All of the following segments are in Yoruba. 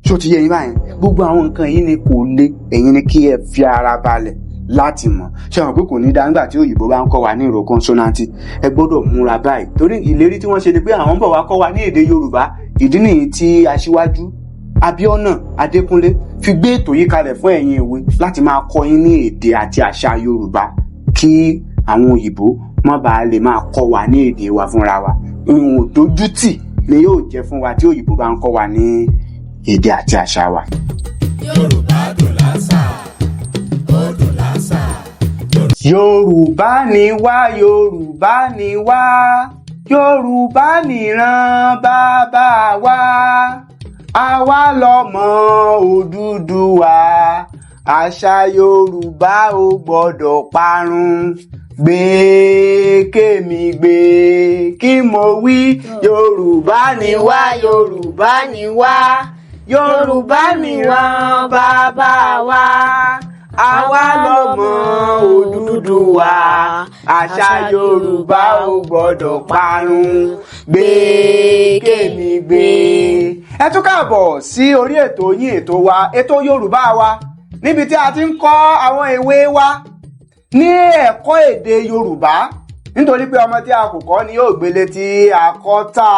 Ṣó ti yé yín báyìí? Gbogbo àwọn nǹkan yìí ni kò le. Ẹ̀yin ni kí ẹ fi ara balẹ̀ láti mọ̀. Ṣé wọn pé kò ní dá nígbà tí òyìnbó bá ń kọ́ wa ní ìró consonant? Ẹ gbọ́dọ̀ múra báyìí, torí ìlérí tí wọ́n ṣe ni pé àwọn ń bọ̀ wá kọ́ wa ní èdè Yorùbá. Ìdí nìyí tí Aṣíwájú Abíọ́nà Adékúnlé fi gbé ètò yìí kalẹ̀ fún ẹ̀yin èwe láti máa kọ́ yín ní èdè àti àṣà Yorùbá, kí àwọn òyìnbó má bàa lè máa kọ́ wa ní èdè wa fúnra wa. Ohun òdójútì ni yóò jẹ́ fún wa tí òyìnbó bá ń kọ́ wa ní èdè àti àṣà wa. Yorùbá dùn lásà, ó dùn lásà. Yorùbá ni wá, Yorùbá ni wá, Yorùbá nìran bàbá wa. Àwa lọmọ Odùduwà. Àṣà Yorùbá ò gbọ́dọ̀ parun. Gbé kémi gbé kí mo wí. Yorùbá ni wá, Yorùbá ni wá, Yorùbá nìran bàbá wa. Àwa lọmọ Odùduwà. Àṣà Yorùbá ò gbọ́dọ̀ parun. Gbé kémi gbé. Ẹ tún káàbọ̀ sí orí ètò yín, ètò wa, ètò Yorùbá wa, níbi tí a ti ń kọ́ àwọn èwe wa ní ẹ̀kọ́ èdè Yorùbá, nítorí pé ọmọ tí a kò kọ́ ni yóò gbélé tí a kọ́ tà.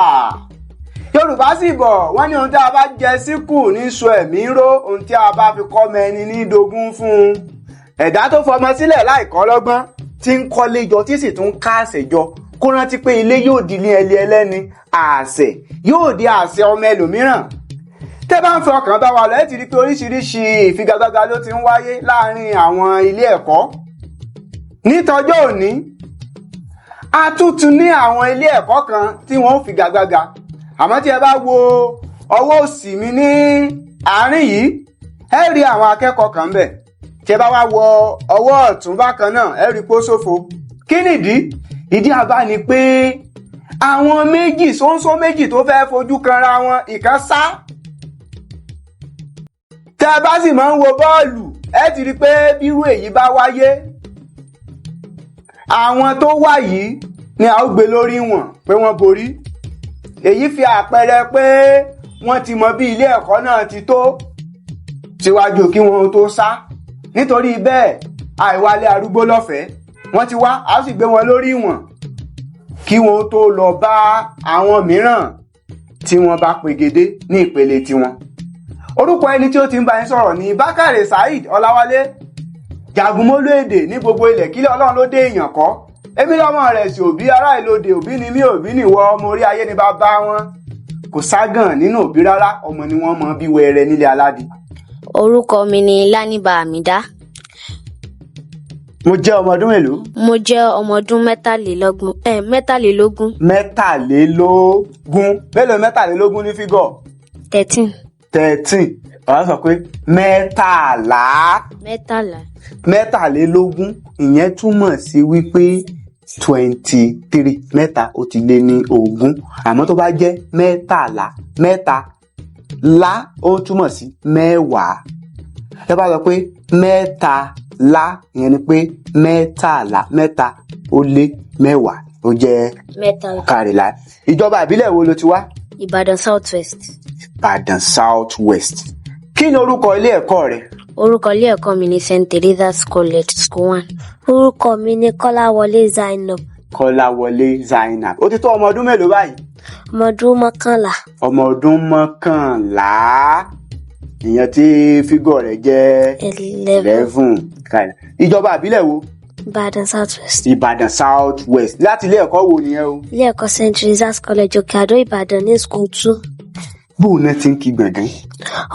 Yorùbá sì bọ̀, wọ́n ní ohun tí a bá jẹ síkù ní sọ ẹ̀mí ró, ohun tí a bá fi kọ́ mọ ẹni ní dogun fún un. Ẹ̀dá tó fọmọ sílẹ̀ láì kọ́ lọ́gbọ́n, tí ń kọ́lé jọ, tí sì tún ká àṣẹ jọ, kó rántí pé ilé yóò di ní ẹlẹ́ ẹlẹ́ni, àṣẹ yóò di àṣẹ ọmọ ẹlòmíràn. Tẹ́ bá ń fi ọkàn bá wa lọ, ẹ ti rí pé oríṣiríṣi ìfigagbága ló ti ń wáyé láàárín àwọn ilé ẹ̀kọ́. Nítọjọ́ òní, a tún tún ní àwọn ilé ẹ̀kọ́ kan tí wọ́n ń figagbága. Àmọ́ tí ẹ bá wo ọwọ́ òsì mi ní àárín yìí, ẹ rí àwọn akẹ́kọ̀ọ́ kan bẹ̀. Tí ẹ bá wá wo ọwọ́ ọ̀tún bákan náà, ẹ rí pé ó ṣófo. Kí nìdí? Ìdí àbá ni pé àwọn méjì ṣóńṣó méjì tó fẹ́ fojú kanra wọn, ìkan sá. Tẹ́ ẹ bá sì máa ń wo bọ́ọ̀lù, ẹ ti rí i pé bírú èyí bá wáyé, àwọn tó wà yìí ni a ó gbé lórí wọn pé wọ́n borí. Èyí fi àpẹẹrẹ pé wọ́n ti mọ bí ilé ẹ̀kọ́ náà ti tó síwájú kí wọ́n tó sá. Nítorí bẹ́ẹ̀, àìwálé arúgbó lọ́fẹ̀ẹ́. Wọ́n ti wá, a sì gbé wọn lórí ìwọ̀n kí wọ́n tó lọ bá àwọn mìíràn tí wọ́n bá pegedé ní ìpele tiwọn. Orúkọ ẹni tí ó ti ń bá yín sọ̀rọ̀ ní Bákàrè Saheed Ọláwálé, jagunmólú èdè ní gbogbo ilẹ̀ kílẹ̀. Ọlọ́run ló dé èèyàn kọ́. Èmi lọ́mọ rẹ̀ sí òbí ará ìlòdè. Òbí ni mí, òbí nìwọ. Ọmọ orí ayé ni bàbá wọn. Kò ságàn nínú òbí rárá. Ọmọ ni wọ́n mọ bí wẹrẹ nílé aládì. Orúkọ mi ni Lánìbà Àmìdá. Mo jẹ́ ọmọ ọdún mélòó? Mo jẹ́ ọmọ ọdún mẹ́tàlélọ́gbọ̀n, mẹ́tàlélógún. 23. Mélòó 23 ní figure? 13. 13. Wàá sọ pé 13. 13. 23, ìyẹn túmọ̀ sí wípé 23, mẹ́ta ó ti lé ní 20. Àmọ́ tó bá jẹ́ 13, mẹ́ta lá, ó túmọ̀ sí 10. Ẹ bá sọ pé 13, ìyẹn ni pé 13, mẹ́ta ó lé 10, ó jẹ́ 13. Kárìlá. Ìjọba ìbílẹ̀ wo ló ti wá? Ìbàdàn South West. Ìbàdàn South West. Kí ni orúkọ ilé ẹ̀kọ́ rẹ? Orúkọ ilé ẹ̀kọ́ mi ni St Teresa's College, School One. Orúkọ mi ni Kọ́láwọlé Zainab. Kọ́láwọlé Zainab, ó ti tó ọmọ ọdún mélòó báyìí? Ọmọ ọdún 11. Ọmọ ọdún 11, ìyẹn tí figure rẹ̀ jẹ́ 11. 11. Ìjọba ìbílẹ̀ wo? Ìbàdàn South West. Ìbàdàn South West. Láti ilé ẹ̀kọ́ wo nìyẹn o? Ilé ẹ̀kọ́ St Teresa's College, Òkè Àdó, Ìbàdàn, ní School Two. Bóun náà ti ń kí gbọ̀ngàn?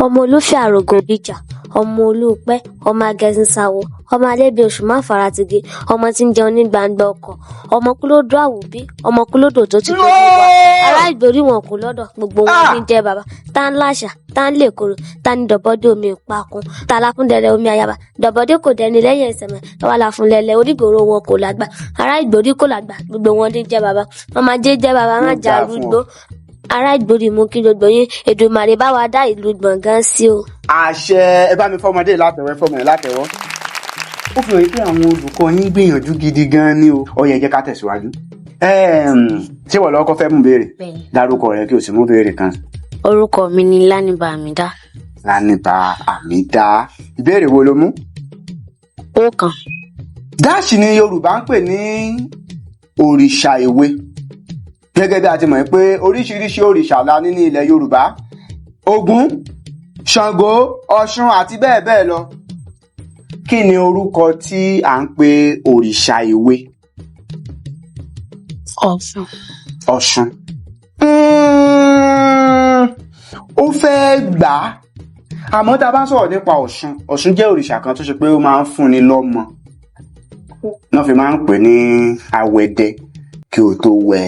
Ọmọ olúfẹ́ àrògùn ìbíjà, ọmọ olúpẹ́, ọmọ agẹṣinsáwó, ọmọ alẹ́bí oṣù má faratigi, ọmọ tí ń jẹun ní gbangba ọkọ̀, ọmọ kúlódó àwùbí, ọmọ kúlódò tó ti dojú wá ará ìgbèrí wọn kò lọ́dọ̀ gbogbo wọn ní jẹ́ bàbá. Tá ń láṣà, tá ń lèkoro, tá ní dọ̀bọ́dé omi ìpakun, tá láfúndẹ̀rẹ̀ omi ayaba, dọ̀bọ́dé kò dẹni lẹ́yìn ẹsẹ̀ mẹ́ tọ́wọ́ láfúnlẹ̀lẹ̀ onígboro wọn kò lágbà, ará ìgbèrí kò lágbà, gbogbo wọn ní jẹ́ bàbá. Wọn máa jẹ́ jẹ́ bàbá má Yóò jà dáa fún ọ. arúgbó ará ìgbòrí. Mú kí gbogbo yín, Èdùmàrè bá wa dá ìlú Gbọ̀ngàn sí o. Àṣẹ. Ẹ bá mi fọmọdé látẹwẹ, fọmọ ẹ látẹwọ. Ó fi hàn pé àwọn olùkọ́ yín gbìyànjú gidi gan ni o. Ó yẹ jẹ́ ká tẹ̀síwájú. Ṣé wọ́n lọ́kọ́ fẹ́ mú béèrè? Bẹ́ẹ̀ni. Dárúkọ rẹ kí o sì mú béèrè kan. Orúkọ mi ni Lánìbà Àmìdá. Lánìbà Àmídá. Ìbéèrè wo ló mú? Ọ̀kan. Dáàṣì ni Yorùbá ń pè ní òrìṣà èwe. Gẹ́gẹ́ bí a ti mọ̀ pé oríṣiríṣi òrìṣà la ní ní ilẹ̀ Yorùbá. Ògún, Ṣàngó, Ọ̀ṣun àti bẹ́ẹ̀ bẹ́ẹ̀ lọ. Kí ni orúkọ tí à ń pe òrìṣà èwe? Ọ̀ṣun. Ọ̀ṣun. Ó fẹ́ gbà á. Àmọ́ tá a bá ń sọ̀rọ̀ nípa Ọ̀ṣun, Ọ̀ṣun jẹ́ òrìṣà kan tó ṣe pé ó máa ń fúnni lọ́mọ. Náà fi máa ń pè ní awẹdẹ kí o tó wẹ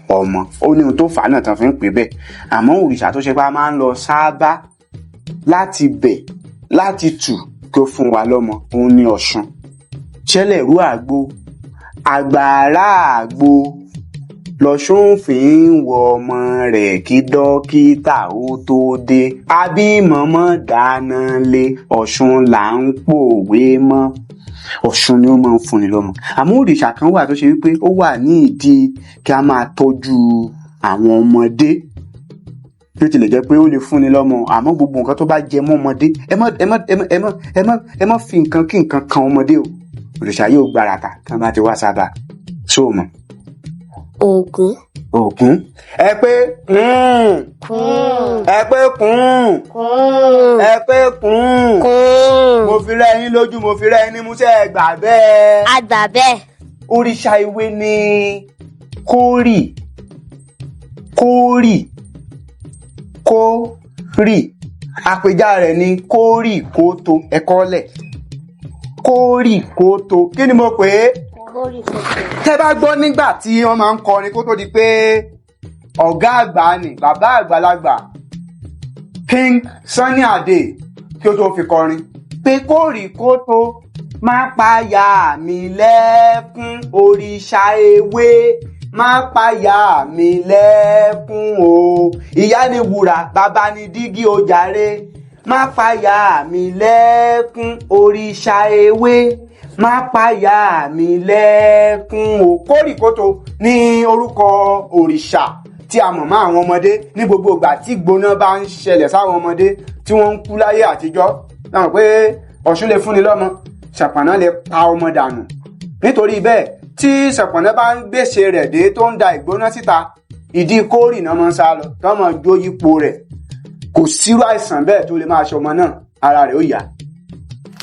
ọmọ. Ó ní ohun tó fà á náà tán fi ń pè bẹ́ẹ̀. Àmọ́ òrìṣà tó ṣe pé a máa ń lọ sáábà láti bẹ̀ láti tù kí ó fún wa lọ́mọ, òun ni Ọ̀ṣun. Ṣẹlẹ̀ rú àgbo, àgbàrá àgbo lọ́ṣun fi ń wọ ọmọ rẹ̀ kí dókítà ó tó dé. Abímọmọ dáná lé Ọ̀ṣun là ń pòwe mọ́. Ọ̀ṣun ni ó máa ń fúnni lọ́mọ. Àmọ́ òrìṣà kan wà tó ṣe wípé ó wà ní ìdí kí a máa tọ́jú àwọn ọmọdé. Bí ó tilẹ̀ jẹ́ pé ó lè fúnni lọ́mọ, àmọ́ gbogbo nǹkan tó bá jẹ mọ́ ọmọdé, ẹ má ẹ má ẹ má ẹ má ẹ má ẹ má fi nǹkan kí nǹkan kan ọmọdé o. Òrìṣà yóò gbárata tí wọ́n bá ti wá sábà. Ṣó o mọ̀? Ògún. Ògún. Ẹ pé kùn. Kún. Ẹ pé kùn. Kún. Ẹ pé kùn. Kún. Mo fi rẹ́ yín lójú, mo fi rẹ́ yín nímú, ṣé ẹ gbà bẹ́ẹ̀. A gbà bẹ́ẹ̀. Òrìṣà ìwé ni kórì. Kórì. Kórì. Àpèjá rẹ̀ ni kórì kótó. Ẹ kọ́lẹ̀. Kórì kótó. Kí ni mo pè é? Tẹ́ bá gbọ́ nígbà tí wọ́n máa ń kọrin kó tó di pé ọ̀gá àgbà ni bàbá àgbàlagbà King Sunny Adé kí ó tó fi kọrin pé kórì kótó má payà mí lẹ́kún, òrìṣà ewé má payà mí lẹ́kún o, ìyá ni wúrà bàbá ni dígí o jàre, má payà mí lẹ́kún, òrìṣà ewé má payà mí lẹ́kún o. Kórìkótó ní orúkọ òrìṣà tí a mọ̀ mọ́ àwọn ọmọdé ní gbogbo ìgbà tí gbóná bá ń ṣẹlẹ̀ sáwọn ọmọdé tí wọ́n ń kú láyé àtijọ́. Náà pé Ọ̀ṣun lè fúnni lọ́mọ, Ṣàpọ̀nná lè pa ọmọ dànù. Nítorí bẹ́ẹ̀ tí Ṣàpọ̀nná bá ń gbèsè rẹ̀ dé tó ń da ìgbóná síta, ìdí kórì náà máa ń sá lọ tó máa jó yípo rẹ̀. Kò sírú àìsàn bẹ́ẹ̀ tó lè máa ṣe ọmọ náà, ara rẹ̀ ó yá.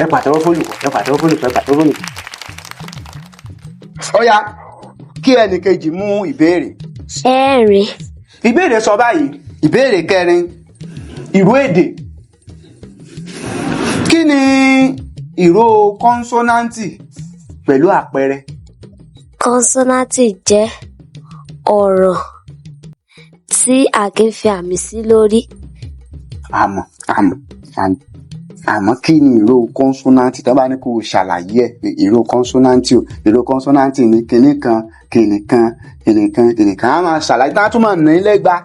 Ẹ pàtẹ́wọ́ fólùkọ́, ẹ pàtẹ́wọ́ fólùkọ́, ẹ pàtẹ́wọ́ fólùkọ́. Ó yá, kí ẹnìkejì mú ìbéèrè. Ẹ̀rin. Ìbéèrè sọ báyìí, ìbéèrè kẹrin, ìró èdè. Kí ni ìró kọ́nsọ́náǹtì pẹ̀lú àpẹẹrẹ? Kọ́nsọ́náǹtì jẹ́ ọ̀rọ̀ tí a kì í fi àmì sí lórí. Àmọ́ àmọ́ àmọ́ àmọ́ kí ni ìró kọ́nsọ́náǹtì? Tó bá ní kó o ṣàlàyé ẹ̀ pé ìró kọ́nsọ́náǹtì o, ìró kọ́nsọ́náǹtì ni kinní kan, kinní kan, kinní kan, kinní kan. A máa ṣàlàyé tá a tún máa nà í lẹ́gba.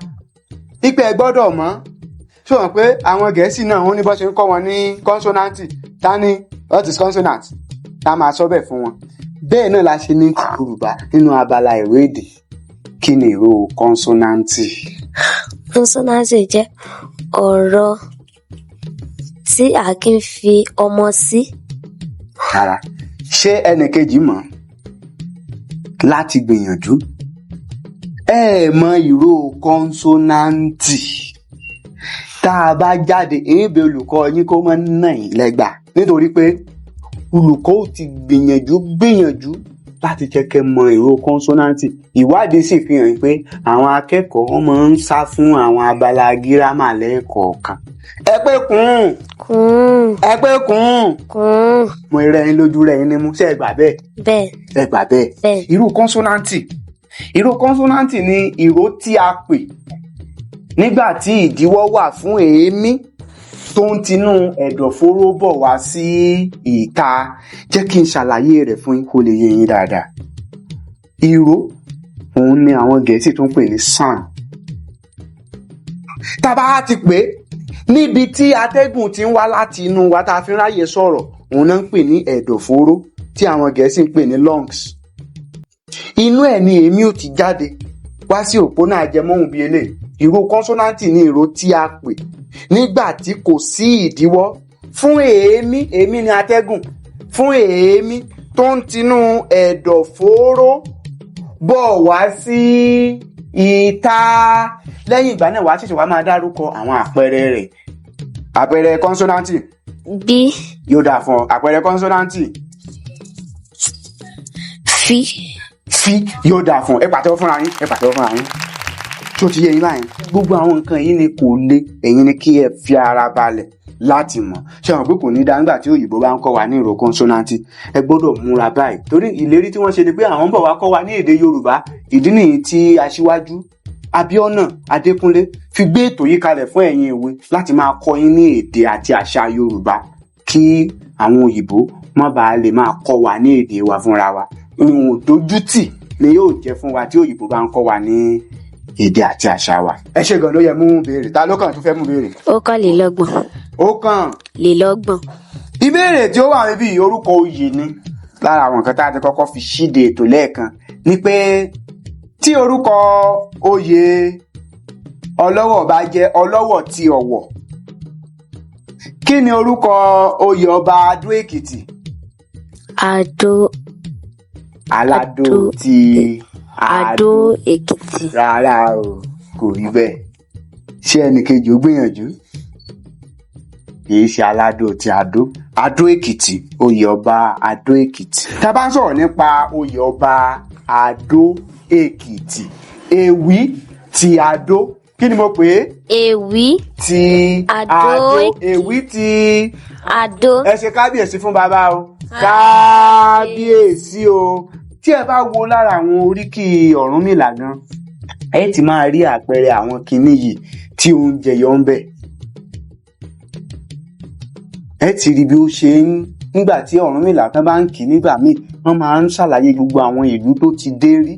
Ipe ẹ gbọ́dọ̀ mọ̀. Ṣé o mọ̀ pé àwọn Gẹ̀ẹ́sì náà wọ́n ní bó ṣe ń kọ́ wọn ní kọ́nsọ́náǹtì? Ta ni what is consonant? Tá a máa sọ bẹ́ẹ̀ fún wọn. Bẹ́ẹ̀ náà la ṣe ní ti Yorùbá nínú abala ìró èdè. Kí ni ìró kọ́nsọ́náǹtì? Kọ́nsọ́náǹtì jẹ́ ọ̀rọ̀ tí a kì í fi ọmọ sí. Rárá. Ṣé ẹnìkejì mọ̀? Láti gbìyànjú. Ẹ mọ ìró kọ́nsọ́náǹtì. Tá a bá jáde, èébè olùkọ́ yín kó mọ́ nà yín lẹ́gbàá. Nítorí pé olùkọ́ ò ti gbìyànjú gbìyànjú láti jẹ́ kẹ́ mọ ìró kọ́nsọ́náǹtì. Ìwádìí sì fi hàn pé àwọn akẹ́kọ̀ọ́ wọ́n máa ń sá fún àwọn abala gírámà lẹ́ẹ̀kọ̀ọ̀kan. Ẹ pé kùn-ún. Kún. Ẹ pé kùn-ún. Kún. Mo rẹ́ yín lójú, rẹ́ yín nímú. Ṣé ẹ gbà bẹ́ẹ̀? Bẹ́ẹ̀. Ẹ gbà bẹ́ẹ̀. Bẹ́ẹ̀. Irú kọ́nsọ́náǹtì. Ìró kọ́nsọ́náǹtì ni ìró tí a pè nígbà tí ìdíwọ́ wà fún èémí tó ń tinú ẹ̀dọ̀fóró bọ̀ wá sí ìta. Jẹ́ kí n ṣàlàyé rẹ̀ fún yín kó lè yé yín dáadáa. Ìró òun ni àwọn Gẹ̀ẹ́sì tún pè ní sound. Tá a bá ti pè é níbi tí atẹ́gùn ti ń wá láti inú wa tá a fi ń ráyè sọ̀rọ̀, òun náà ń pè ní ẹ̀dọ̀fóró tí àwọn Gẹ̀ẹ́sì ń pè ní lungs. Inú ẹ̀ ni èémí ò ti jáde wá sí òpónà ajẹmọ́hùn bíi eléyìí. Ìró kọ́nsọ́náǹtì ni ìró tí a pè Nígbà tí kò sí ìdíwọ́ fún èémí, èémí ni atẹ́gùn, fún èémí tó ń tinú ẹ̀dọ̀fóró bọ̀ wá sí ìta. Lẹ́yìn ìgbà náà, wàá ṣẹ̀ṣẹ̀ wá máa dárúkọ àwọn àpẹẹrẹ rẹ̀. Àpẹẹrẹ kọ́nsọ́náǹtì. B. Yóò dáa fún ọ. Àpẹẹrẹ kọ́nsọ́náǹtì. F. Fi. Yóò dáa fún ọ. Ẹ pàtẹ́wọ́ fúnra yín, ẹ pàtẹ́wọ́ fúnra yín. Tó ti yé yín báyìí? Gbogbo àwọn nǹkan yìí ni kò le, ẹ̀yin ni kí ẹ fi ara balẹ̀ láti mọ̀. Ṣé àwọn pé kò ní dá nígbà tí òyìnbó bá ń kọ́ wa ní ìró kọ́nsọ́náǹtì? Ẹ gbọ́dọ̀ múra báyìí, torí ìlérí tí wọ́n ṣe ni pé àwọn ń bọ̀ wá kọ́ wa ní èdè Yorùbá. Ìdí nìyí tí aṣíwájú Abíọ́nà Adékúnlé fi gbé ètò yìí kalẹ̀ fún ẹ̀yin èwe láti máa kọ́ yín ní èdè àti àṣà Yorùbá, kí àwọn òyìnbó má bàa lè máa kọ́ wa ní èdè wa fúnra wa. Ohun òdójútì ni yóò jẹ́ fún wa tí òyìnbó bá ń kọ́ wa ní èdè àti àṣà wa. Ẹ ṣe gan ló yẹ mú béèrè. Ta ló kàn tó fẹ́ mú béèrè? 21. Ó kàn. Lélọ́gbọ̀n. Ìbéèrè tí ó wà níbí, orúkọ oyè ni. Lára àwọn nǹkan tá a ti kọ́kọ́ fi ṣíde ètò lẹ́ẹ̀kan ni pé tí orúkọ oyè Ọlọ́wọ̀ bá jẹ́ Ọlọ́wọ̀ ti Ọ̀wọ̀, kí ni orúkọ oyè ọba Adó Èkìtì? Adó. Aládó. Adó. Ti Adó Èkìtì. Rárá o, kò rí bẹ́ẹ̀. Ṣé ẹnìkejì ó gbìyànjú? Kì í ṣe Aládó ti Adó. Adó Èkìtì, oyè ọba Adó Èkìtì. Tá a bá ń sọ̀rọ̀ nípa oyè ọba Adó Èkìtì, Ewì ti Adó, kí ni mo pè é? Ewì. Ti Adó. Ewì ti Adó. Ẹ ṣe kábíyèsí fún bàbá o. Kábíyèsí o. Tí ẹ bá wo lára àwọn oríkì Ọ̀rúnmìlà gan, ẹ ti máa rí àpẹẹrẹ àwọn kinní yìí tí oúnjẹ yọ ń bẹ. Ẹ ti rí bí ó ṣe ń nígbà tí Ọ̀rúnmìlà tán bá ń kì í nígbà míì, wọ́n máa ń ṣàlàyé gbogbo àwọn ìlú tó ti dé rí.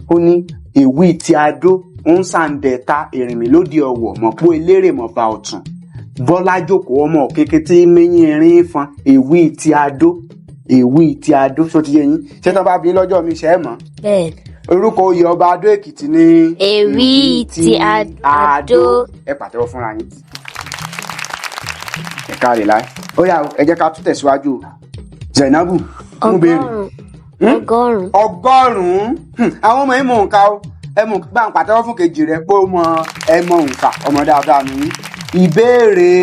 Ó ní Èwí ti Adó ń sàǹdẹ̀ta èrìnmí lóde Ọ̀wọ̀ mọ̀pó elérè mọ̀fà ọ̀tún bọ́lá jókòó ọmọ kékeré tí mẹ́yìn erin fan. Èwí ti Adó, Èwí ti Adó. Ṣó ti yé yín? Ṣé tán bá bí lọ́jọ́ mi ṣe é mọ̀? Bẹ́ẹ̀. Orúkọ oyè ọba Adó Èkìtì ní Èwí ti Adó. Ẹ pàtẹ́wọ́ fúnra yín. Ẹ káre láì. Ó yá o, ẹ jẹ́ ká tún tẹ̀síwájú o. Zainabu, mú béèrè. 100. 100. 100. Àwọn ọmọ yìí mọ nǹka o. Ẹ mọ bá ń pàtẹ́wọ́ fún kejì rẹ pé ó mọ. Ẹ mọ nǹka, ọmọ dáadáa nìyí. Ìbéèrè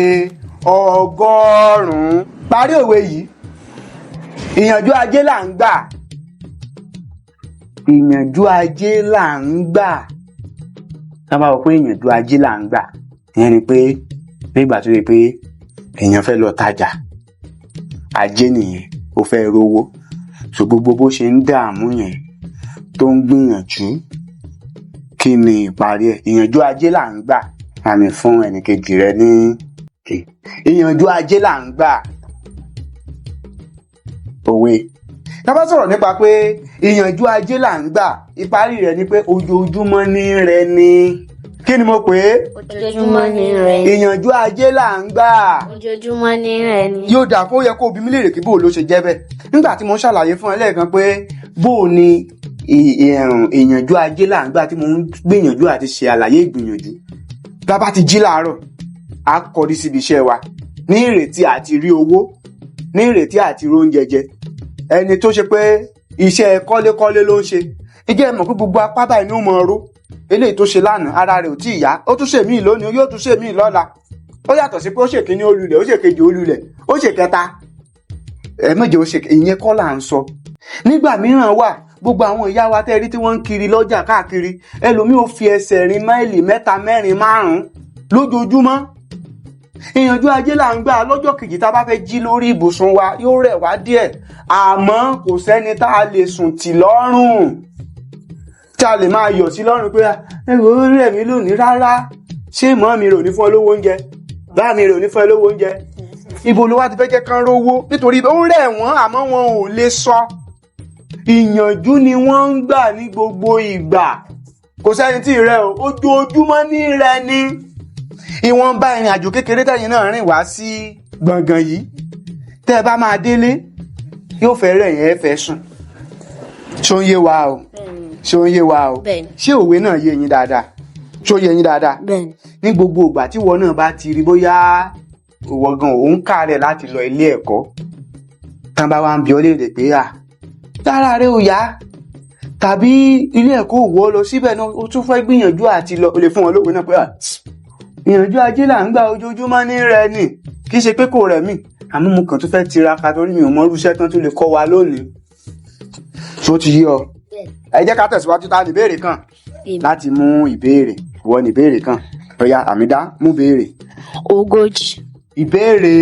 100. Parí òwe yìí: ìyànjú ajé là ń gbà, ìyànjú ajé là ń gbà. Tá a bá wọ pé ìyànjú ajé là ń gbà, ìyẹn ni pé nígbà tó yẹ pé èèyàn fẹ́ lọ tajà ajé nìyẹn, ó fẹ́ rówó. So gbogbo bó ṣe ń dààmú yẹn, tó ń gbìyànjú, kí ni ìparí ẹ̀? Ìyànjú ajé là ń gbà. Àmì fún ẹnìkejì rẹ ní ìyànjú ajé là ń gbà. Òwe tá bá sọ̀rọ̀ nípa pé ìyànjú ajé là ń gbà, ìparí rẹ̀ ni pé ojoojúmọ́ ní rẹ ni. Kí ni mo pè é? Ojoojúmọ́ ní rẹ̀. Ìyànjú ajé là ń gbà. Ojoojúmọ́ ní rẹ̀ ni. Yóò dà kó yẹ kó bí mi léèrè kí bó ló ṣe jẹ́ bẹ́ẹ̀. Nígbà tí mo ń ṣàlàyé fún ẹ lẹ́ẹ̀kan pé bó o ní ìyànjú ajé là ń gbà, tí mo ń gbìyànjú àti ṣe àlàyé ìgbìyànjú, bá bá ti jí láàárọ̀, á kọrí síbi iṣẹ́ wa ní ìrètí àti rí owó, ní ìrètí àti rí oúnjẹ jẹ. Ẹni tó ṣe pé iṣẹ́ kọ́lékọ́lé ló ń ṣe, ìjẹ́ ẹ mọ̀ pé gbogbo apá báyìí ni ó mọ ọró. Eléyìí tó ṣe lánàá, ara rẹ̀ ò tí ì yá, ó tún ṣe míì lónìí, yóò tún ṣe míì lọ́la. Ó yàtọ̀ sí pé ó ṣèkíní, ó lulẹ̀, ó ṣèkejì, ó lulẹ̀, ó ṣèkẹta, ẹ méje, ó ṣe. Ìyẹn kọ́ là ń sọ. Nígbà mìíràn wà, gbogbo àwọn ìyá wa tẹ́ rí tí wọ́n ń kiri lọ́jà káàkiri, ẹlòmíì ó fi ẹsẹ̀ rìn máìlì 3, 4, 5 lójoojúmọ́. Ìyànjú ajé là ń gbà. Lọ́jọ́ kejì tá a bá fẹ́ jí lórí ibùsùn wa, yóò rẹ̀ wá díẹ̀, àmọ́ kò sẹ́ni tá a lè sùn tì lọ́rùn, tí a lè máa yọ̀ sí lọ́rùn pé ẹ wò ó rẹ̀ mí lónìí. Rárá. Ṣé mọ́ mi rò ní fún ọ lówó oúnjẹ? Bá mi rò ní fún ẹ lówó oúnjẹ? Ibo ló wá ti fẹ́ jẹ́ kán rówó? Nítorí ó rẹ̀ wọ́n, àmọ́ wọn ò lè sọ. Ìyànjú ni wọ́n ń gbà ní gbogbo ìgbà. Kò sẹ́ni tí ì rẹ̀ o, ojoojúmọ́ ní rẹ̀ ni. Ìwọ̀nba ìrìn àjò kékeré tẹ̀yin náà rìn wá sí gbọ̀ngàn yìí, tẹ́ ẹ bá máa délé, yóò fẹ́ rẹ̀ yẹn, ẹ fẹ́ sùn. Ṣó ń yé wa o? Ṣó ń yé wa o? Bẹ́ẹ̀ni. Ṣé òwe náà yé yín dáadáa? Ṣó yé yín dáadáa? Bẹ́ẹ̀ni. Ní gbogbo ìgbà tí ìwọ náà bá ti rí bóyá ìwọ gan òun kàárẹ̀ láti lọ ilé ẹ̀kọ́, tán bá wá ń bi ọ́ léèrè pé à tára rẹ ò yá tàbí ilé ẹ̀kọ́ ò wọ́ lọ síbẹ̀ náà, o tún fẹ́ gbìyànjú àti lọ, o lè fún wọn lówe náà pé à ìyànjú ajé là ń gbà ojoojúmọ́ ní rẹ nì, kì í ṣe pé kò rẹ̀ mí, àmọ́ mo kàn tún fẹ́ tiraka torí mi ò mọ irúṣẹ́ tán tó lè kọ́ wa lónìí. Ṣó ti yé ọ? Ẹ jẹ́ ká tẹ̀síwájú. Ta ní ìbéèrè kan láti mú ìbéèrè? Wọ ní ìbéèrè kan. Ọ̀ya Àmídá, mú béèrè. 40. Ìbéèrè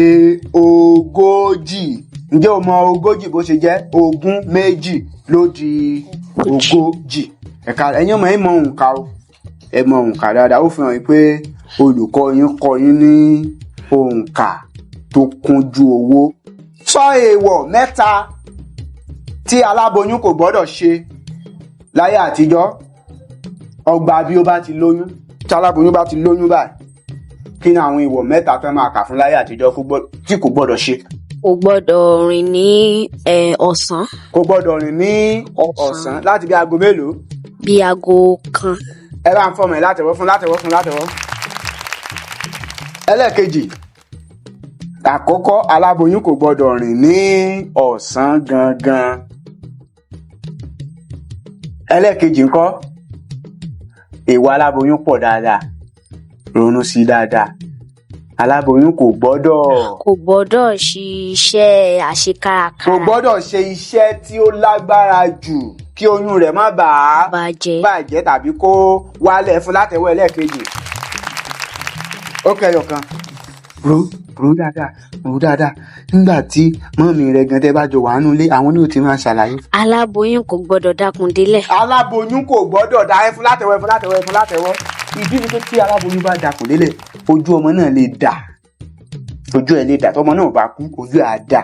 40. Ǹjẹ́ o mọ 40 bó ṣe jẹ́? 22 ló di 40. Ẹ̀ka ẹ̀yin ọmọ ẹ̀ mọ òǹkà o, ẹ mọ òǹkà dáadáa. Ó fi hàn pé olùkọ́ yín kọ́ yín ní òǹkà tó kúnjú owó. Sọ èèwọ̀ mẹ́ta tí aláboyún kò gbọ́dọ̀ ṣe láyé àtijọ́. Ọgbà bí ó bá ti lóyún, tí aláboyún bá ti lóyún báyìí, kí ni àwọn èèwọ̀ mẹ́ta tó máa kà fún láyé àtijọ́ tí kò gbọ́dọ̀ ṣe? Kò gbọ́dọ̀ rìn ní ọ̀sán. Kò gbọ́dọ̀ rìn ní ọ̀sán láti bí aago mélòó? Bí aago 1. Ẹ bá ń fọmọ ẹ látẹ̀wọ́ fún, látẹ̀wọ́ fún, látẹ̀wọ́. Ẹlẹ́ẹ̀kejì, àkọ́kọ́, aláboyún kò gbọ́dọ̀ rìn ní ọ̀sán gangan. Ẹlẹ́ẹ̀kejì ńkọ́? Èèwọ̀ aláboyún pọ̀ dáadáa, ronú sí dáadáa. Aláboyún kò gbọ́dọ̀. Kò gbọ́dọ̀ ṣiṣẹ́ àṣekárakára. Kò gbọ́dọ̀ ṣe iṣẹ́ tí ó lágbára jù kí oyún rẹ̀ má bàa bàjẹ́ tàbí kó wálẹ̀. Fún látẹ̀wọ́ ẹlẹ́ẹ̀kejì. Ó kẹyọ kan. Ro ro dáadáa, ro dáadáa. Nígbà tí mọ́mì rẹ̀ gan tẹ́ bá jọ wà nínú ilé, àwọn ní ò ti máa ṣàlàyé. Aláboyún kò gbọ́dọ̀ dákun délẹ̀. Aláboyún kò gbọ́dọ̀ dá. Ẹ fún látẹ̀wọ́, ẹ fún látẹ̀wọ́, ẹ fún látẹ̀wọ́. Ìdí ni pé tí aláboyún bá dakùn délẹ̀, ojú ọmọ náà lè dà, ojú ẹ̀ lè dà. Tọmọ náà bá kú, ojú ẹ̀ á dà.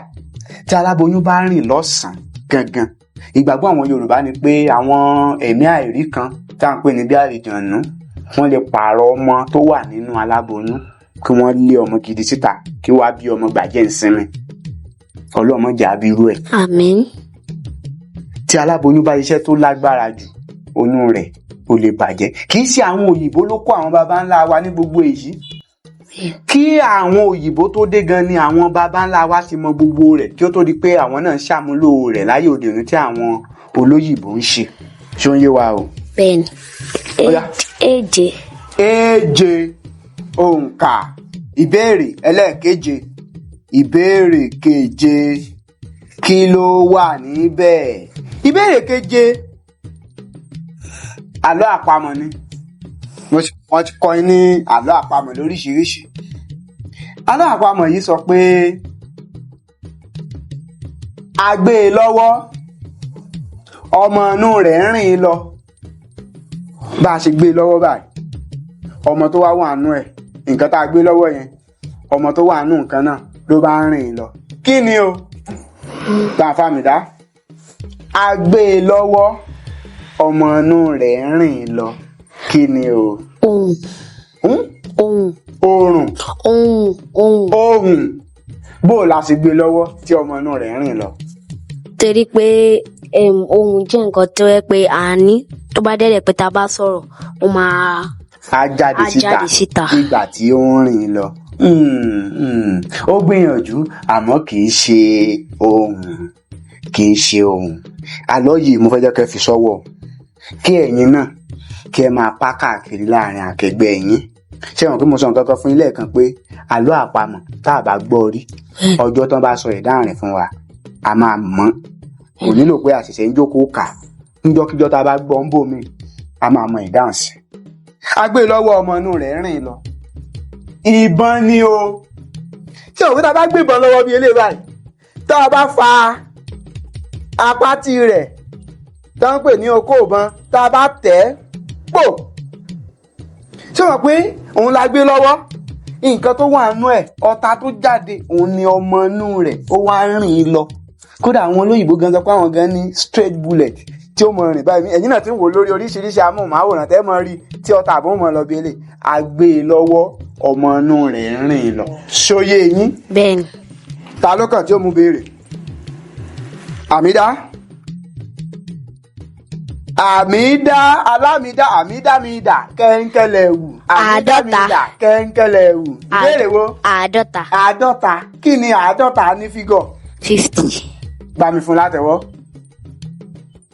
Tí aláboyún bá rìn lọ́sàn-án gangan, ìgbàgbọ́ àwọn Yorùbá ni pé àwọn ẹ̀mí àìrí kan tá à ń pè ní bí àlìjànú, wọ́n lè pààrọ̀ ọmọ tó wà nínú aláboyún, kí wọ́n lé ọmọ gidi síta, kí wàá bí ọmọ gbàjẹ́ ìsinmi. Ọlọ́mọ jà bí irú ẹ̀. Àmín. Tí aláboyún bá iṣẹ́ tó lágbára jù, oyún rẹ̀ ó lè bàjẹ́. Kì í ṣe àwọn òyìnbó ló kó àwọn baba ńlá wa ní gbogbo èyí. Kí àwọn òyìnbó tó dé gan ni àwọn baba ńlá wa ti mọ gbogbo rẹ̀, kí ó tó di pé àwọn náà ń ṣàmúlò rẹ̀ láyé òde òní tí àwọn olóyìnbó ń ṣe. Ṣé ó ń yé wa o? Bẹ́ẹ̀ni. Ó yá. 7. 7 òǹkà. Ìbéèrè ẹlẹ́ẹ̀keje. Ìbéèrè keje, kí ló wà níbẹ̀? Ìbéèrè keje, àlọ́ àpamọ̀ ni. Wọ́n ti kọ́ yín ní àlọ́ àpamọ̀ lóríṣiríṣi. Àlọ́ àpamọ̀ yìí sọ pé a gbé e lọ́wọ́, ọmọ inú rẹ̀ ń rìn lọ. Bá a ṣe gbé e lọ́wọ́ báyìí, ọmọ tó wá wà nú ẹ̀, nǹkan tá a gbé lọ́wọ́ yẹn, ọmọ tó wà nú nǹkan náà ló bá ń rìn lọ. Kí ni o? Bá a fàmìdá. A gbé e lọ́wọ́, ọmọ inú rẹ̀ ń rìn lọ. Kí ni o? Ohùn. Ohùn. Oòrùn. Ohùn. Ohùn. Ohùn. Bó o la ṣe gbé e lọ́wọ́ tí ọmọ inú rẹ̀ ń rìn lọ? Torí pé ohùn jẹ́ nǹkan tó yẹ pé a ní, tó bá dẹ̀rẹ̀ pé tá a bá sọ̀rọ̀, ó máa á jáde á jáde síta nígbà tí ó ń rìn lọ. Ó gbìyànjú, àmọ́ kì í ṣe ohùn, kì í ṣe ohùn. Àlọ́ yìí mo fẹ́ jẹ́ kẹ́ fi sọ́wọ́, kí ẹ̀yin náà kí ẹ máa pa káàkiri láàrin akẹgbẹ́ yín. Ṣé wọn pé mo sọ nǹkan kan fún yín lẹ́ẹ̀kan pé àlọ́ àpamọ̀ tá a bá gbọ́ rí, ọjọ́ tán bá sọ ìdáhùn rẹ̀ fún wa, a máa mọ̀. Kò nílò pé àṣẹ̀ṣẹ̀ ń jókòó kà. Níjọ́kíjọ́ tá a bá gbọ́ ń bò mí, a máa mọ ìdáhùn sí. A gbé lọ́wọ́, ọmọ inú rẹ̀ rìn lọ. Ìbọn ni o. Tí òun tá a bá gbébọn lọ́wọ́ bí eléyìí báyìí, tá a bá fa apátí rẹ̀ tá ń pè ní okó ìbọn, tá a bá tẹ̀ ẹ́ pò, ṣé wọ́n pé òun la gbé lọ́wọ́, nǹkan tó wà nínú ẹ̀, ọta tó jáde, òun ni ọmọ inú rẹ̀ ó wá rìn lọ. Kódà àwọn olóyìnbó gan sọ pé àwọn gan ní straight bullet tí ó mọ rìn báyìí. Ẹ̀yin náà ti ń wò lórí oríṣiríṣi amóhùnmáwòrán tẹ́ mọ rí tí ọta àbọ̀ mọ lọ bí eléyìí. A gbé e lọ́wọ́, ọmọ inú rẹ̀ ń rìn lọ. Ṣóyé yín? Bẹ́ẹ̀ni. Ta ló kàn tí ó mú béèrè? Àmídá. Àmì dá alámìdá àmì dá mi dà kẹ́ńkẹ́lẹ̀ wù. Àmì dá mi Àádọ́ta. dà kẹ́ńkẹ́lẹ̀ wù. Ìbéèrè wo? 50. 50. Kí ni 50 ní fígọ̀? 50. Bá mi fún látẹ̀wọ́.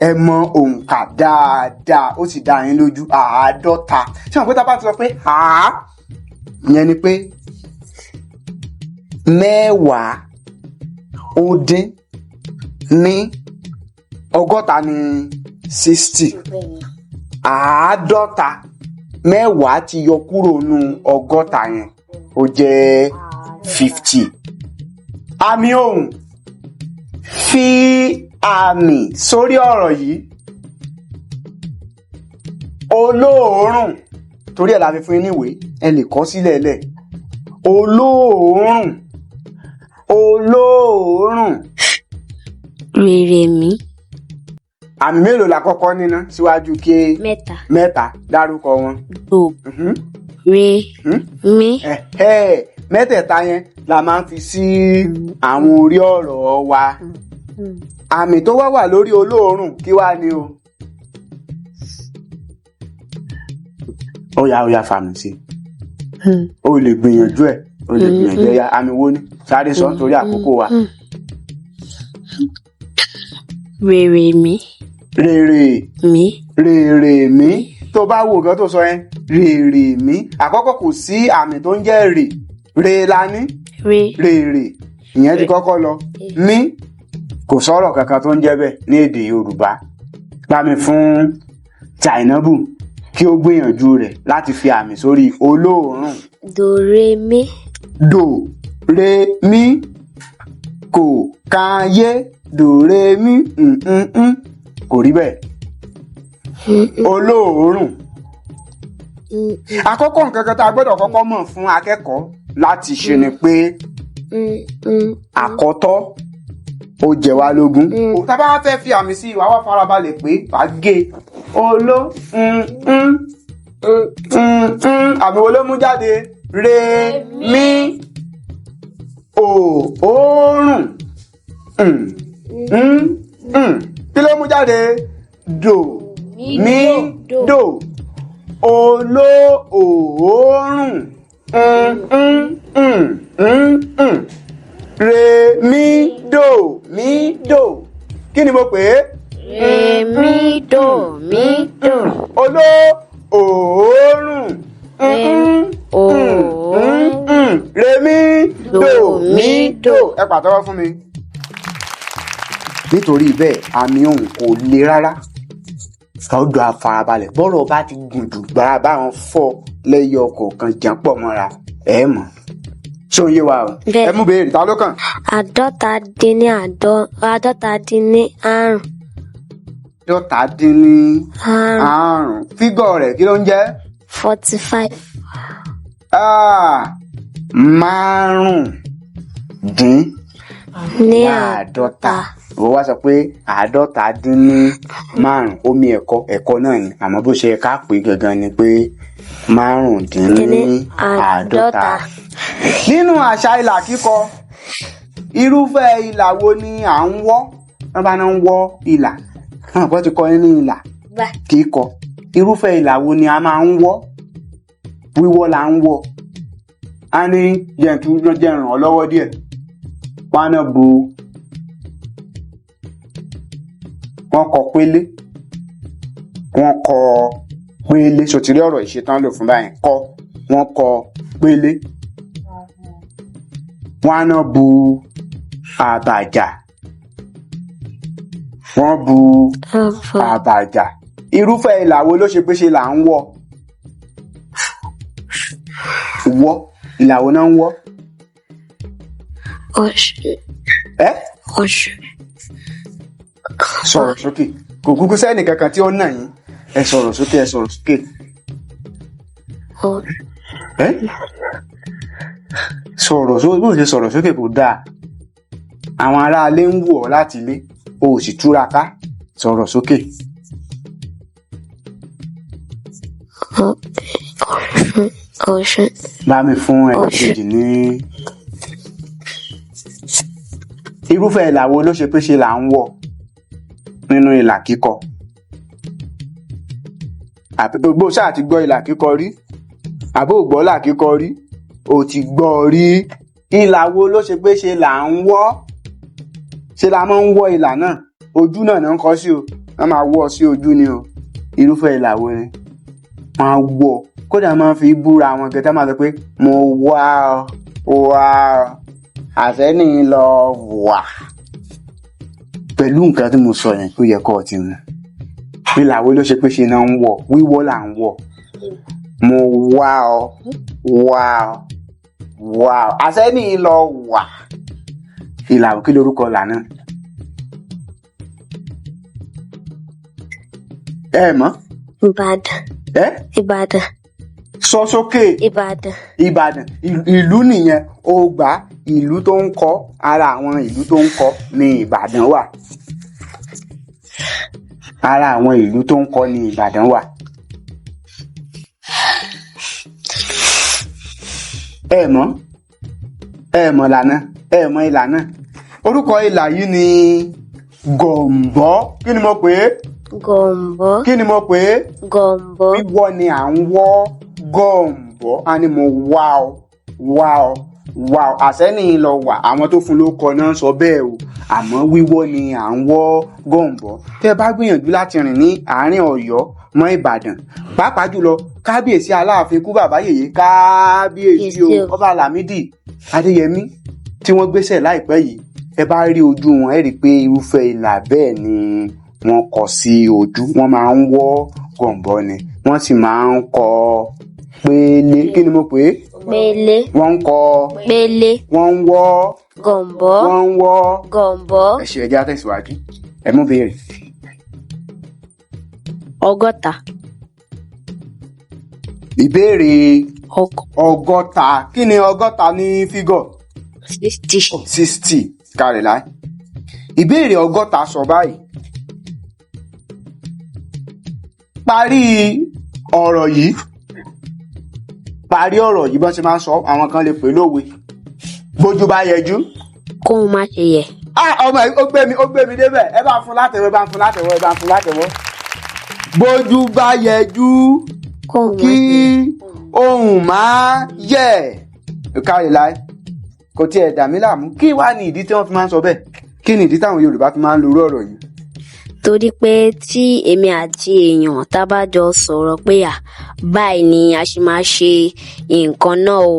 Ẹ mọ òǹkà dáadáa, ó sì dá yín lójú 50. Ṣé wọn pé tá a bá ti sọ pé àá, ìyẹn ni pé 10 ó dín ní 60 ní 60. 50, 10 ti yọ kúrò nù 60 yẹn, ó jẹ́ 50. Àmì ohùn, fi àmì sórí ọ̀rọ̀ yìí. Olóòórùn, torí ẹ̀ la fi fún yín níwèé, ẹ lè kọ sílẹ̀ lẹ̀. Olóòórùn, olóòórùn. Rere mi. Àmì mélòó la kọ́kọ́ níná síwájú kí? 3. 3, dárúkọ wọn. Do. Re. Mi. Ẹ̀hẹ́, mẹ́tẹ̀ẹ̀ta yẹn la máa ń fi sí àwọn orí ọ̀rọ̀ wa. Àmì tó wá wà lórí olóòórùn kí wá ni o? Ó yá, ó yá, fàmì sí i. O lè gbìyànjú ẹ̀, o lè gbìyànjú ẹ̀. Ya, àmì wo ni? Sáré sọ nítorí àkókò wa. Rere mi. Rèrè. Mi. Rèrè mí. Tó bá wo nǹkan tó sọ yẹn, rèrè mí, àkọ́kọ́ kò sí àmì tó ń jẹ́ rè. Rè la ní. Re. Rèrè, ìyẹn ti kọ́kọ́ lọ. Mí, kò sọ̀rọ̀ kankan tó ń jẹ́ bẹ́ẹ̀ ní èdè Yorùbá. Bá mi fún Zainabu kí ó gbìyànjú rẹ̀ láti fi àmì sórí olóòórùn. Do re mi. Do re mí, kò kan yé. Do re mí, mm, kò rí bẹ́ẹ̀. Olóòórùn. Àkọ́kọ́ nǹkan kan tá a gbọ́dọ̀ kọ́kọ́ mọ̀ fún akẹ́kọ̀ọ́ láti ṣe ni pé àkọ́tọ́ ó jẹ wá lógún. Tá a bá wá fẹ́ fi àmì sí i, wàá wá farabalẹ̀ pé wàá gé e. Oló mm, mm, mm, mm. Àmì wo ló mú jáde? Re mí ò òórùn mm, mm, mm. Kí ló mú jáde? Do mí dò olóòórùn mm, mm, mm, mm, mm. Re mí dò mí dò, kí ni mo pè é? Re mi do mi do. Olóòórùn mm, mm, Òórùn. mm. Re mí dò mí dò. Ẹ pàtẹ́wọ́ fún mi. Nítorí bẹ́ẹ̀, àmì ohùn kò le rárá, ọdọ àfarabalẹ̀ bọ́rọ̀ bá ti gùn jù gbára báwọn fọ́ lẹ́yọ kọ̀ọ̀kan jà pọ̀ mọ́ra ẹ mọ̀. Ṣé òun yé wa o? Bẹ́ẹ̀. Ẹ mú béèrè, ta ló kàn? 55. 55 Àrún. Àrùn, fígọ̀ rẹ̀ kí ló ń jẹ́? 45. Ah, márùn dín Ní láàdọ́ta. Ó wá sọ pé 55, omi ẹ̀kọ́ ẹ̀kọ́ náà ni, àmọ́ bó ṣe ká pè gangan ni pé 45. Nínú àṣà ìlà kíkọ, irúfẹ́ ìlà wo ni à ń wọ́? Wọ́n bá náà ń wọ́ ìlà, wọ́n kọ́ ti kọ́ ní ìlà Gbà. kíkọ. Irúfẹ́ ìlà wo ni a máa ń wọ́? Wíwọ́ la ń wọ́. A ní jẹ̀ǹtú jẹ́ ràn ọ́ lọ́wọ́ díẹ̀. Wọ́n á náà bu, wọ́n kọ pélé, wọ́n kọ pélé. Sòtìrí ọ̀rọ̀ ìṣetán lò fún báyìí kọ, wọ́n kọ pélé. Wọ́n á náà bu àbàjá, wọ́n bu Àbọ̀. àbàjá. Irúfẹ́ ìlà wo ló ṣe pé ṣe là ń wọ́? Wọ́, ìlà wo náà ń wọ́? Ọ̀ṣun. Ẹ́. Ọ̀ṣun. Sọ̀rọ̀ sókè, kò kúkú sẹ́nì kankan tí ó nà yín. Ẹ sọ̀rọ̀ sókè, ẹ sọ̀rọ̀ sókè. Ọ̀ṣun. Ẹ́, sọ̀rọ̀ sókè. Bó ṣe sọ̀rọ̀ sókè kò dáa, àwọn aráalé ń wò ọ́ láti ilé, o ò sì túraká sọ̀rọ̀ sókè. Ọ̀ṣun. Ọ̀ṣun. Bá mi fún ẹnì Ọ̀ṣun. kejì ní. Irúfẹ́ ìlà wo ló ṣe pé ṣe là ń wọ̀ nínú ìlà kíkọ? Àbí bó ṣáà ti gbọ́ ìlà kíkọ rí? Àbó ò gbọ́ ìlà kíkọ rí? O ti gbọ́ rí. Ìlà wo ló ṣe pé ṣe là ń wọ́? Ṣe la máa ń wọ́ ìlà náà? Ojú náà náà ń kọ sí o. Wọ́n máa wọ́ ọ sí ojú ni o. Irúfẹ́ ìlà wo ni? Wọ́n á wọ́. Kódà máa ń fi búra wọn gẹ́gẹ́ máa sọ pé mo wá ọ wá ọ àṣẹ́ni lọ wà. Pẹ̀lú nǹkan tí mo sọ yẹn, ó yẹ kó o ti mọ̀. Ìlà wo ló ṣe pé ṣe náà ń wọ̀? Wíwọ́ là ń wọ̀. Mo wá ọ wá ọ wá ọ àṣẹ́ni lọ wà. Ìlà wo, kí lorúkọ ìlà náà? Ẹ mọ̀? Ìbàdàn. Ẹ? Ìbàdàn. Sọ sókè. Ìbàdàn. Ìbàdàn ìlú nìyẹn. Ó gbà ìlú tó ń kọ́. Ara àwọn ìlú tó ń kọ́ ní Ìbàdàn wà. Ara àwọn ìlú tó ń kọ́ ní Ìbàdàn wà. Ẹ mọ̀? Ẹ mọ̀ lànà? Ẹ mọ̀ ìlànà? Orúkọ ìlà yìí ni Gọ̀m̀bọ́. Kí ni mo pè é? Gọ̀m̀bọ́. Kí ni mo pè é? Gọ̀m̀bọ́. Wíwọ́ ni à ń wọ́ gọ̀m̀bọ́. A ní mo wá ọ wá ọ wá ọ àsẹ́ni lọ wà. Àwọn tó fún ló kọ náà sọ bẹ́ẹ̀ o, àmọ́ wíwọ́ ni à ń wọ́ gọ̀m̀bọ́. Tẹ́ ẹ bá gbìyànjú láti rìn ní àárín Ọ̀yọ́ mọ́ Ìbàdàn, pàápàá jùlọ kábíyèsí Aláàfin kú bàbá yèyé kábíyèsí o, ọba Lámídì Adéyẹmí tí wọ́n gbéṣẹ̀ láìpẹ́ yìí, ẹ bá rí ojú wọn, ẹ rí i pé irúfẹ́ ìlà bẹ́ẹ̀ ni wọ́n kọ sí ojú. Wọ́n máa ń wọ́ gọ̀m̀bọ́ ni, wọ́n sì máa ń kọ pélé. Kí ni mo pè é? Pélé. Wọ́n ń kọ Pélé. Wọ́n ń wọ́ Gọ̀m̀bọ́. Wọ́n ń wọ́ Gọ̀m̀bọ́. Ẹ ṣe, ẹjẹ́ àtẹ̀síwájú. Ẹ mú béèrè. 60. Ìbéèrè Ọgọ́ 60. Kí ni 60 ní fígọ̀? 60. 60. Kárẹ̀ láì. Ìbéèrè 60 sọ báyìí: parí ọ̀rọ̀ yìí. Parí ọ̀rọ̀ yìí, bọ́n ṣe máa ń sọ, àwọn kan lè pè lówe: bójú bá yẹjú, Kóun má ṣe yẹ. Ah, ọmọ yìí ó gbé mi, ó gbé mi débẹ̀. Ẹ bá fún látẹ̀wọ́, ẹ bá fún látẹ̀wọ́, ẹ bá fún látẹ̀wọ́. Bójú bá yẹjú, Kóun má kí ṣe yẹ. ohùn máa yẹ̀. Kárí láì, kò tiẹ̀ dà mí láàmú. Kí wàá ní ìdí tí wọ́n fi máa ń sọ bẹ́ẹ̀? Kí ni ìdí táwọn Yorùbá fi máa ń lo irú ọ̀rọ̀ yìí? Torí pé tí èmi àti èèyàn tá bá jọ sọ̀rọ̀ pé à báyìí ni a ṣe máa ṣe nǹkan náà o,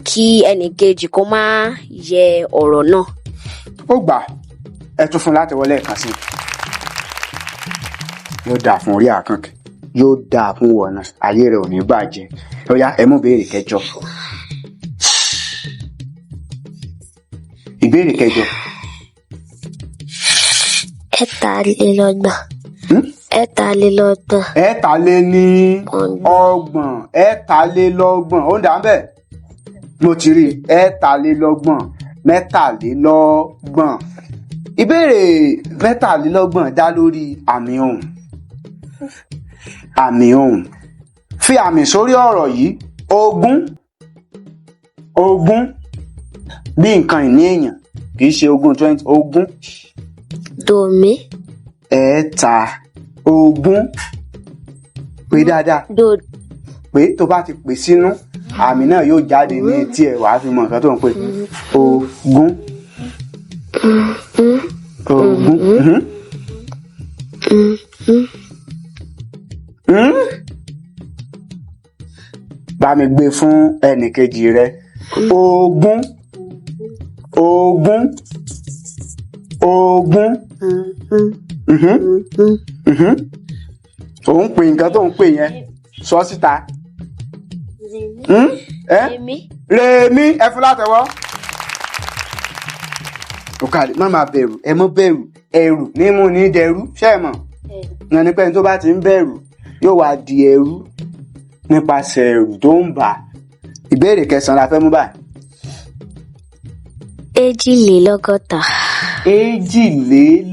kí ẹnìkejì kó má yẹ ọ̀rọ̀ náà. Ó gbà, ẹ tún fún láti wọlé ẹ̀kan sí i. Yóò dáa fún orí àkànkẹ́, yóò dáa fún wọ̀nà, ayé rẹ̀ ò ní bàjẹ́. Ó yá, ẹ mú ìbéèrè kẹjọ. Ìbéèrè kẹjọ. 33. Hmm? 33. 33 Ọgbọ̀n. Ọgbọ̀n. 33. Ó ń dà bẹ́ẹ̀, mo ti rí 33. 33. Ìbéèrè 33 dá lórí àmì ohùn. Àmì ohùn. Fi àmì sórí ọ̀rọ̀ yìí: ogún. Ogún bí nǹkan ìní èèyàn, kì í ṣe ogún 20, ogún. Dòmí. Ẹ̀ẹ́ta ogún. Pé dáadáa. Dò. Pé tó bá ti pè sínú, àmì náà yóò jáde ní etí ẹ, wàá fi mọ nǹkan tó ń pè. Ogún, ogún. Mhm. Hmm? Bá mi gbé fún ẹnìkejì rẹ. Ogún, ogún, ogún. Mhm. Mhm. Ò ń pè nǹkan tó ń pè yẹn, sọ síta. Hmm? Ẹ? Èmi. Rèmí. Ẹ fún látẹwọ́. Òkàlẹ, má máa bẹ̀rù. Ẹ mọ́ bẹ̀rù. Ẹ̀rù ní mú ní dẹrú. Ṣé ẹ mọ̀ ìyẹn ni pé ẹni tó bá ti ń bẹ̀rù yóò wá di ẹrú nípasẹ̀ ẹ̀rù tó ń bà á. Ìbéèrè kẹsànán la fẹ́ mú báyìí. 62. 62.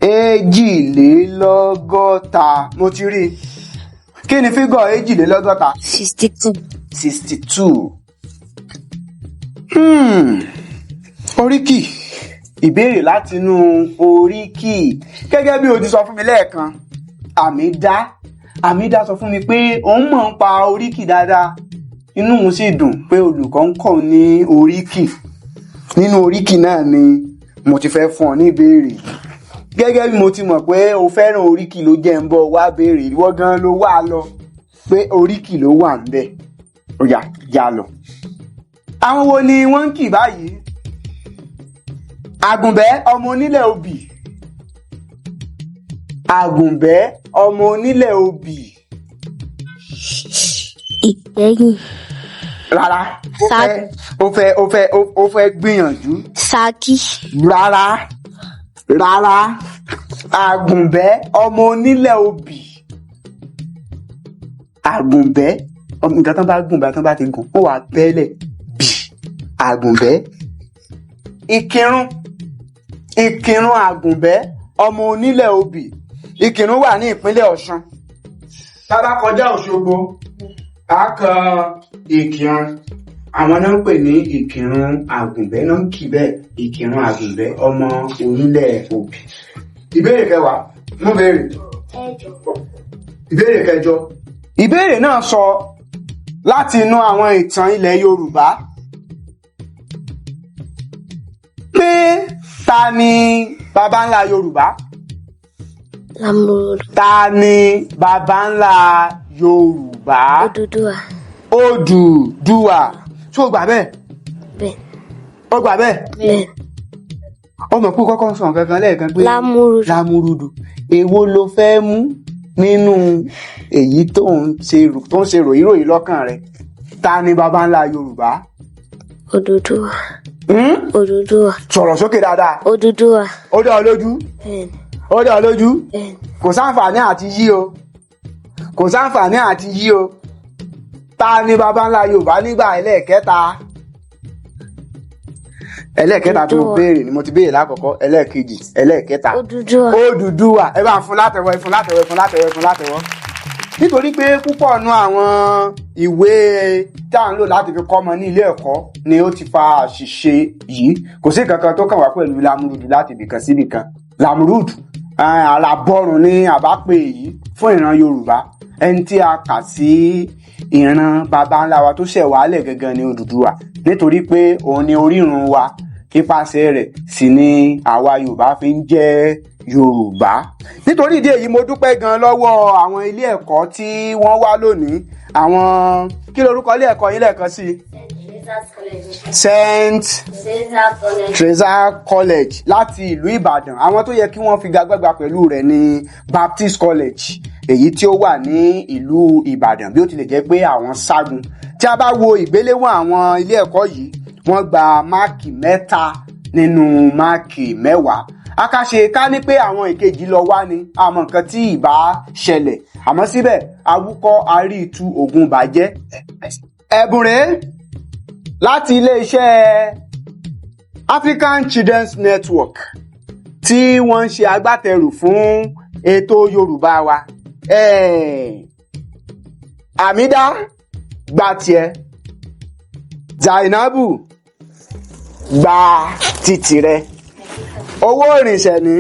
62. Mo ti rí i. Kí ni fígọ̀ 62? 62. 62. Oríkì. Ìbéèrè látinú oríkì. Gẹ́gẹ́ bí o ti sọ fún mi lẹ́ẹ̀kan, Àmídá, Àmídá sọ fún mi pé òun mọ̀ ń pa oríkì dáadáa. Inú òun sì dùn pé olùkọ́ ń kọ́ ní oríkì. Nínú oríkì náà ni mo ti fẹ́ fún ọ ní ìbéèrè yìí. Gẹ́gẹ́ bí mo ti mọ̀ pé o fẹ́ràn oríkì ló jẹ́ ń bọ̀ wá béèrè. Ìwọ gan ló wà lọ pé oríkì ló wà ń bẹ̀. Ó yá, já lọ. Àwọn wo ni wọ́n ń kì báyìí? Àgùnbẹ́ ọmọ onílẹ̀ obì. Àgùnbẹ́ ọmọ onílẹ̀ obì. Ìgbẹ́yìn. Rárá. Ó fẹ́ ó fẹ́ ó fẹ́ ó fẹ́ gbìyànjú. Ṣakí. Rárá rárá. Àgùnbẹ́ ọmọ onílẹ̀ obì. Àgùnbẹ́, nǹkan tán bá gùn bá tán bá ti gùn ó wà bẹ́lẹ̀ bì. Àgùnbẹ́. Ìkírun, Ìkírun Àgùnbẹ́ ọmọ onílẹ̀ obì. Ìkírun wà ní ìpínlẹ̀ Ọ̀ṣun. Tá bá kọjá Òṣogbo, a kan Ìkírun. Àwọn náà ń pè ní Ìkírun Àgùnbẹ́ náà ń kì bẹ́ẹ̀, Ìkírun Àgùnbẹ́ ọmọ onílẹ̀ obì. Ìbéèrè kẹwàá, mú béèrè. Ìbéèrè kẹjọ. Ìbéèrè náà sọ láti inú àwọn ìtàn ilẹ̀ Yorùbá pé ta ni baba ńlá Yorùbá? Lámúrúdù. Ta ni baba ńlá Yorùbá? Odùduwà. Odùduwà. Ṣé o gbà bẹ́ẹ̀? Bẹ́ẹ̀. O gbà bẹ́ẹ̀? Bẹ́ẹ̀. Ó mọ̀ pé kọ́kọ́ sọ nǹkan kan lẹ́ẹ̀kan pé Lámúrúdù. Lámúrúdù. Èwo ló fẹ́ mú nínú èyí tó ń ṣe ròyìnròyìn lọ́kàn rẹ̀? Ta ni baba ńlá Yorùbá? Odùduwà. Odùduwà. Sọ̀rọ̀ sókè dáadáa. Odùduwà. Ó dá ọ lójú. Bẹ́ẹ̀. Ó dá ọ lójú. Bẹ́ẹ̀. Kò sáǹfààní àti yí o. Kò sáǹfààní àti yí o. Ta ni baba ńlá Yorùbá nígbà ẹlẹ́ẹ̀kẹta? Ẹlẹ́ẹ̀kẹta tí mo béèrè ni mo ti béèrè lákọ̀ọ́kọ́, ẹlẹ́ẹ̀kejì, ẹlẹ́ẹ̀kẹta. Odùduwà. Odùduwà. Ẹ bá ń fún látẹ̀wọ́, ẹ fún látẹ̀wọ́, ẹ fún látẹ̀wọ́, ẹ fún látẹ̀wọ́. Nítorí pé púpọ̀ nu àwọn ìwé tá à ń lò láti fi kọ́mọ ní ilé ẹ̀kọ́ ni ó ti fa àṣìṣe yìí. Kò sí kankan tó kàn wá pẹ̀lú Lámúrúdù láti ibìkan sí ibìkan. Lámúrúdù alábọ́run ní àbápè yìí fún ìran Yorùbá. Ẹni tí a kà sí ìran baba ńlá wa tó ṣẹ̀ wálẹ̀ gangan ni Odùduwà, nítorí pé òun ni orírun wa. Ipasẹ̀ rẹ̀ sì ni àwa Yorùbá fi ń jẹ́ Yorùbá. Nítorí ìdí èyí mo dúpẹ́ gan lọ́wọ́ àwọn ilé ẹ̀kọ́ tí wọ́n wá lónìí. Àwọn kí lorúkọ ilé ẹ̀kọ́ yín lẹ́ẹ̀kan sí? Saint Teresa College láti ìlú Ìbàdàn. Àwọn tó yẹ kí wọ́n figagbágba pẹ̀lú rẹ̀ ní Baptist College, èyí tí ó wà ní ìlú Ìbàdàn, bí ó tilẹ̀ jẹ́ pé àwọn ságun. Tí a bá wo ìgbéléwọ̀n àwọn ilé ẹ̀kọ́ yìí, wọ́n gba máàkì 3 nínú máàkì 10. Akáṣe ká ní pé àwọn ìkejì lọ wá ni àmọ́ nǹkan tí ìbá ṣẹlẹ̀, àmọ́ síbẹ̀ awúkọ́ arí itu ògùn bàjẹ́. Ẹ̀bùn rèé láti iléeṣẹ́ African Children's Network tí wọ́n ń ṣe agbátẹrù fún ètò Yorùbá wa. Àmídá gba tiẹ̀, Zainabu gba títì rẹ. Owó ìrìnsẹ̀ ní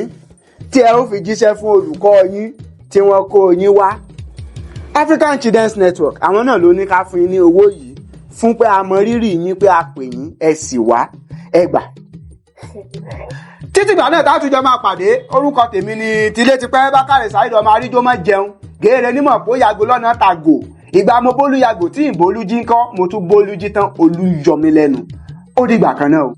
tí ẹ ó fi jíṣẹ́ fún olùkọ́ yín tí wọ́n kó yín wá. African Children's Network àwọn náà ló ní ká fún yín ní owó yìí fún pé a mọ rírì yín, pé a pè yín, ẹ sì wá, ẹ gbà. Títí ìgbà náà tá a tún jọ máa pàdé, orúkọ tèmi ni Tilétipẹ́ Bákàrẹ̀ Saheed ọmọ àríjó má jẹun géèrè nímọ̀ pé ó yàgò lọ́nà tàgò. Ìgbà mo bólú yàgò tí ìbólú jí ń kọ́, mo tún bólú jí tán, olú yọ mí lẹ́nu. Ó dìgbà kan náà o.